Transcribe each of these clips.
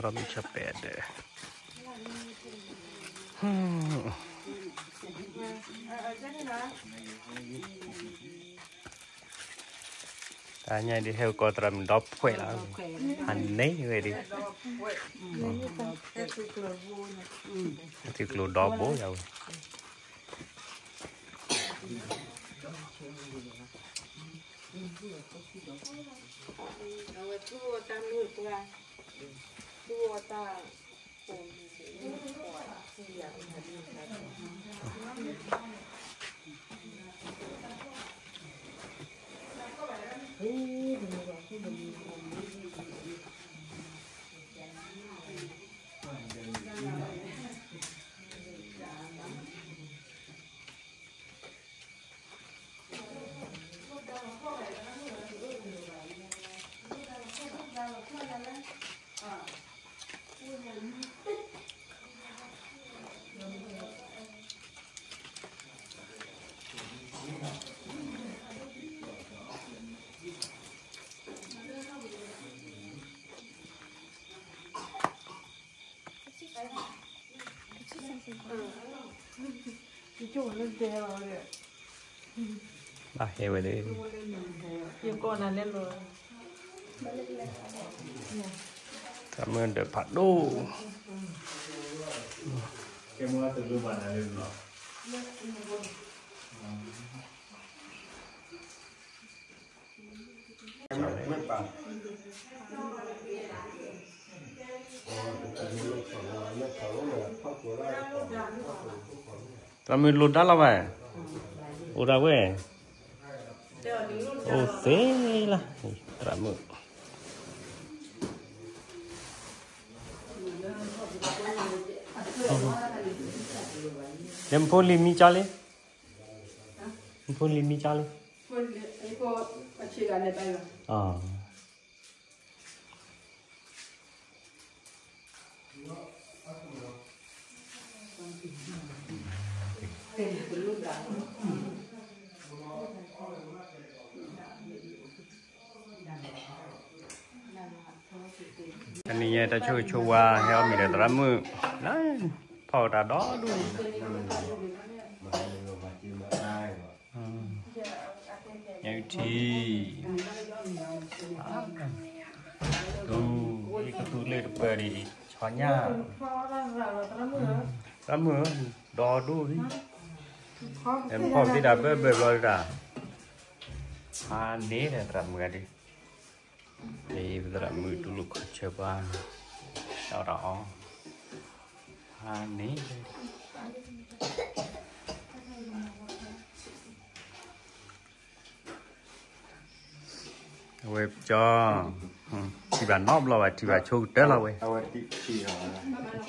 ဒီးမုၢ်ဆၢပဲာ်ဒီး တၢ်ညါဒ်ဟဲကီးသရၣ်မုၣ်ဒီဖှဲးလီၤ, ဟးန့ၢ်ဝဲဒ်, ဟဲတုၤကျိၤဒီဘိယဝဲ, အဝဲသူၣ်အီၣ်တၢ်မုၢ်ပှၢ်, သူၣ်အီၣ်တၢ် ဘၣ်ဟဲဝဲဒၣ်, သရၣ်မုၣ်ဒီးဖးဒိၣ် သရၣ်မုၣ်လိၣ်ဒါလီၤဘၣ်, အိၣ်ဒၣ်ဝဲ, အိၣ်သ့လၢ, သရၣ်မုၣ်, နဖိလံၤမံကၠီလံ, နဖိလံၤမံကၠီလံ, တနံၤညါ တၢ်ဆိၣ်ဂ့ၤဆိၣ်ဝါ ဟဲအီၣ်မ့ၤဒီးသရၣ်မုၣ်, ဖီၣ်တၢ်ဒီဒူၣ်, ညၣ်အုၣ်ထံ, ဒူၣ်, ကသူလ့ၣ်တပၢၢ်ဒံး, ဆီညၣ်, သရၣ်မုၣ်, ဒီဒူၣ်, ဖီၣ်သ့ဒၣ်ဘၢဘၢဘျီဒၣ်, ဟါန့ၣ်ဒီးသရၣ်မုၣ်ဂၤဒံး, သရၣ်မုၣ်တူၢ်လိာ်ခီၣ်ဆၢပှၤ, ဒီးတၢ်အီၣ်, ဟါန့ၣ် အဝဲကၠီ, ထံၣ်ဘၣ်နီတဘျီဘၣ် ထံၣ်ဘၣ်ဆိကတၢၢ်လီၤဝဲ, တံၢ်ဘၣ်ကၠီ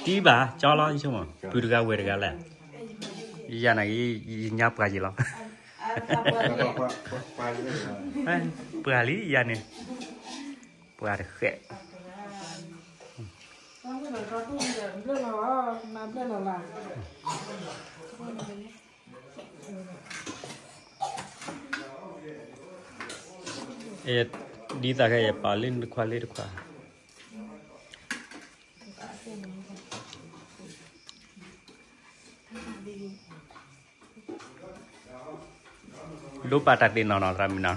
လီၤ ယဆိကမိၣ် ဖုတဂၤဝဲၢ်တဂၤလဲၣ်, ယၤန့ၣ် ယညါပှၤယံၤလီၤ, ပှၤလံယၤန့ၣ်, ပှၤတဃဲး ဒ်သိးခဲအံၤ ယပာ်လၢနတခွါလၢတခွါ, ဒိးပာ်တၢ်သ့ၣ်နီၣ်နီၣ် သရၣ်မုၣ်နီၤ.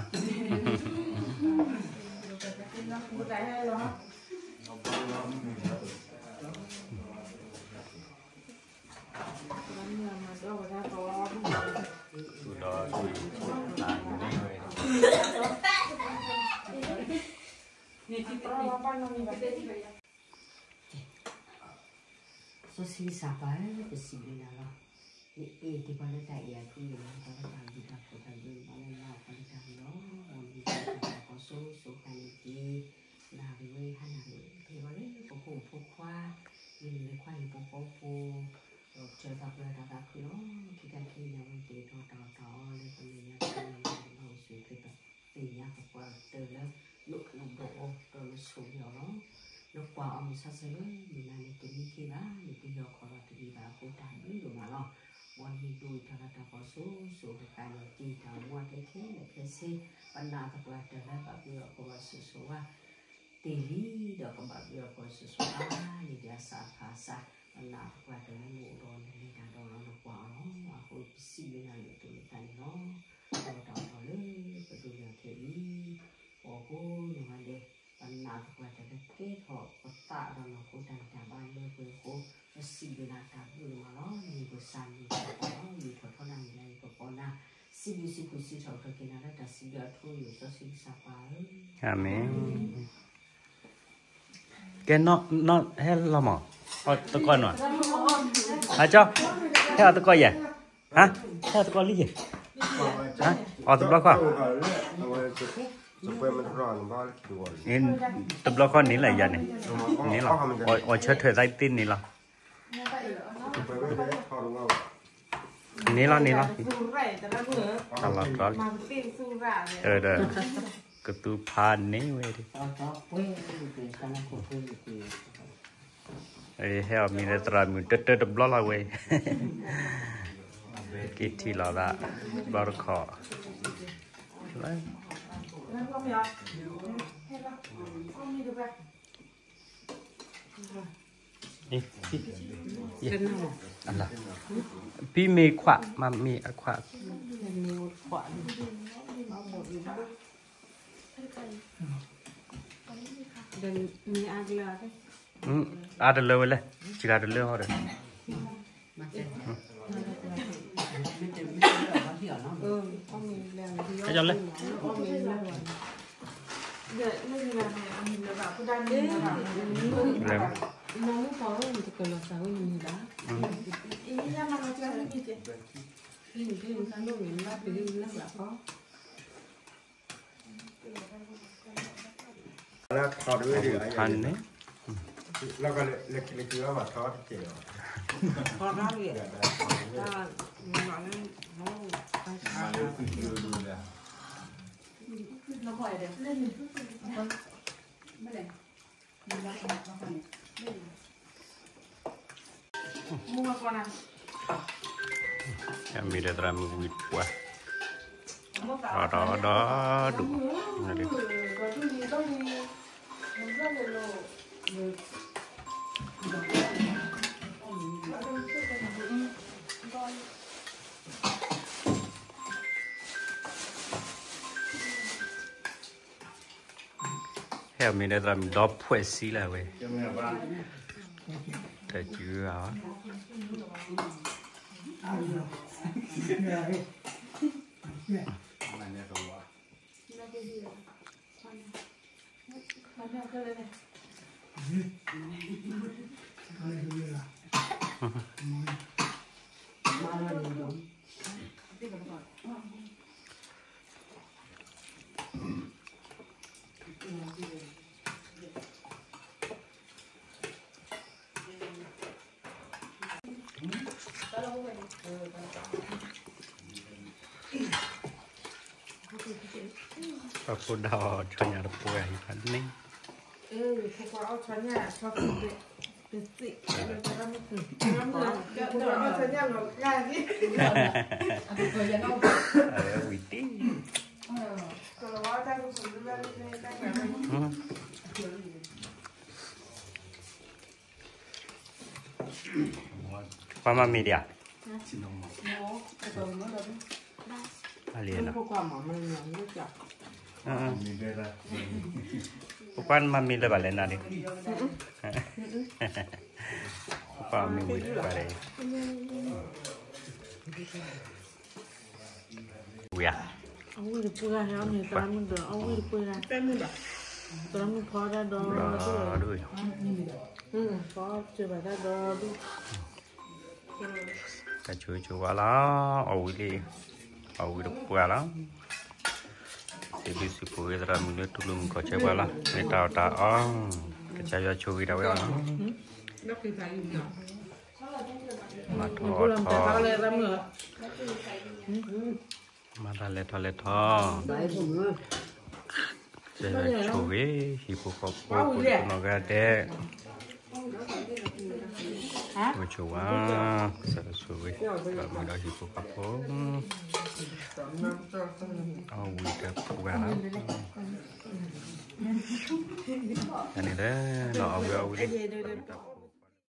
စီဆှံကစၢ်ပၢ်ဧၢ, ပစံးဘျုးနၤလီၤ. နအ့ၣ်တ့ၢ်ပှၤလၢတၢ်အဲၣ်အဖုအံၤလီၤ, တၢ်လၢတၢ်ဘျုးတၢ်ဖှိၣ်တၢ်ဘျုးမၤလၢနၤပှၤလၢတၢ်လီၤ, မ်နကစၢ်တၢ်ကီၢ်စိၤစိၤဃၣ်န့ၣ်က့ၤ, နၣ်ရံၣ်ဝဲဟါနၣ်ရံၣ်ဝဲ ပဟဲပှၤလၢပဖိမုၣ်ဖိခွါ, မ့ၢ်နလဲၤခွါဟ့ၣ်ဖိဃီဖိ, ဒီးပထၢသးပှၢ်တၢ်သးခုလီၤ. ခံခါခံန့ၣ် အဝဲသ့ၣ်ဒီးတၢ်အီၣ်တၢ်အီလၢပမဲာ်ညါပမဲာ်ညါ ပဘၣ်အိၣ်ဆူၣ်အိၣ်ချ့သးသ့ၣ်ညါပပှၤကတၢၢ်လၢ နအိၣ်ဖှိၣ်နဒိၣ်အီၤ ဒီးနဆိၣ်ဂ့ၤအီၤလီၤ. နကွၢ်အီၤမုၢ်ဆါဆၢလၢမုၢ်နၤန့ၣ် တမံခ့ဘၣ်, နတဟံးအီၤခီၣ်လီၤတဂ့ၤဘၣ်အဃိ တၢ်ဘျုးဒိၣ်မးလီၤ. မ်နဟံးဒိၣ်အံၤတၢ်လၤတၢ်ကပီၤစိၤစိၤဃၣ်ဃၣ်န့ၣ်က့ၤ တၢ်အိၣ်မူအခဲခဲလၢာ်ခဲဆ့, ပနာ်သပှၢ်တၢၢ်လၢဘၣ်ဘျုးအီၤပှၤစိၤစိၤဝါ တ့ၢ်လံ, ဒီးကဘၣ်ဘျုးအီၤပှၤစိၤစိၤဝါ ပနာ်သပှၢ်တၢၢ်လၢနအိၣ်ဒီးနလဲၤတၢ်ဒီးလီၤနကွၢ်အီၤလီၤ. အဃိပစံးဘျုးနၤလၢတၢ်မ့ၢ်တၢ်န့ၣ်လီၤ. ဒီးတၢ်အီၣ်တၢ်အီလၢပဒိးန့ၢ်အီၤခဲအံၤ, ပအီၣ်ကိးနီၢ်ဂၤဒဲး, ပနာ်သပှၢ်တၢၢ်လၢကဲထီၣ်ပသးဒီးနီၢ်ခိတၢ်ဂံၢ်တၢ်ဘါလၢပှဲၤအဃိ, ပစံးဘျုးနၤတၢ်ဘျုးဒိၣ်မးလီၤ. မ့ၢ်ပကစၢ်မ့ၢ်ပှၤလီၤ, မ့ၢ်ထီၣ်ထီနၤမ့ၢ်ဒၣ်အံၤပကိးနၤ, စံးဘျုးစံးဖှိၣ်စံးထီၣ်ပတြၢၤက့ၤနၤလၢတၢ်စံးဘျုးအထူအယိာ်စီဆှံကစၢ်ပှၤဧၢ. အၤမ့ၣ်. ကဲနီၢ်နီၢ်ဟဲလီၤမး, အီၣ်သကိးနီၢ်, အကၠီ, ဟဲအီၣ်သကိးယဲၢ်, ဟါ, ဟဲအီၣ်သကိးလံယဲၢ်, ဟါ, အီၣ်တဘျီခီ, တဘျီခီန့ၣ်လၢယၤန့ၣ်, န့ၣ်လီၤ, အီၣ်ဆၢထၢၣ်သးသ့န့ၣ်လီၤ, န့ၣ်လီၤန့ၣ်လီၤ, တၢ်လီၤတြီလံ, ဒီး ကသူဖးန့ၢ်ဝဲဒၣ်, ဟဲအီၣ်မ့ၤလၢသရၣ်မုၣ်တၢတၢတဘျီလီၤဝဲ, က့ၤထံၣ်လီၤသး, ဘျီတခီ, ဖံမ့ၢ်ခွး, မ့ၢ်အခွး, အါတလၢဝဲလဲၣ်, စံးတၢ်တလၢဟီဒီး ကၠီလဲၣ်, လဲၣ်, လၢထီၣ်တဝဲဒၣ်, ဖးန့ၣ်, မ့ၢ်ဒီးသရၣ်မုၣ်ဝံၤတပှၢ်, ဒီးဒီးဒိၣ်, ဟဲမ့ၢ်ဒီးသရၣ်မုၣ်ဒီဖှဲးစံလၢဝဲ, တၢ်စုအီၤ, ပှၤဖိဒၣ်အီၣ်ဆီညၣ်တပှဲၤအံၤဖးန့ၣ်, ဝံၤတံၢ်, ပှၤမၤမ့ၤဒံးဧါ, အလံနီၤ, ပကွၢ်မၤမ့ၤလၢဘၣ်လဲၣ်နၤဒံး, ပကွၢ်မ့ၤဝံၤတပှၢ်ဒီး, ဝံၤဧါ, အဝံၣ်တပှဲၤဂၤန့ၣ် အမ့ၢ်သရၣ်မုၣ်ဒီး အဝံၣ်တပှဲၤဂၤ, သရၣ်မုၣ်ဖီတၢ်ဒီးဒိၣ်, ဖီစၢၤဘၣ်တၢ်ဒီးဒိၣ်, တၢ်ဆိၣ်ဂ့ၤဆိၣ်ဝါလီၤ, အီၣ်ဝံၤလံ, အီၣ်ဝံၤတပှၢ်လီၤ, စံးဘျုးစံးဖှိၣ်က့ၤသရၣ်မုၣ်လၢတူၢ်လိာ်မုာ်ခီၣ်ဆၢပှၤလီၤ, မ့ၢ်တၢ်အီၣ်တၢ်အီ, ကစၢ်ယွၤဆိၣ်ဂ့ၤဒၣ်ဝဲအီၤလီၤ, မၤထီၣ်အီၣ်ထီၣ်, မၤတၢ်လဲၤထီၣ်လဲၤထီၣ်, ကစၢ်ယွၤဆိၣ်ဂ့ၤ ဟံၣ်ဖိဃီဖိ ကိးဒံကိးနီၢ်ဂၤဒဲး, ဝဲဆိၣ်ဝါ, ကစၢ်ယွၤဆိၣ်ဂ့ၤ ပှၤမုၢ်ဒီးဟံၣ်ဖိဃီဖိ, အီၣ်ဝံၤတပှၢ်လီၤ, န့ၣ်လၢ အီၣ်ဝံၤအီၣ်ဝံၤလံ.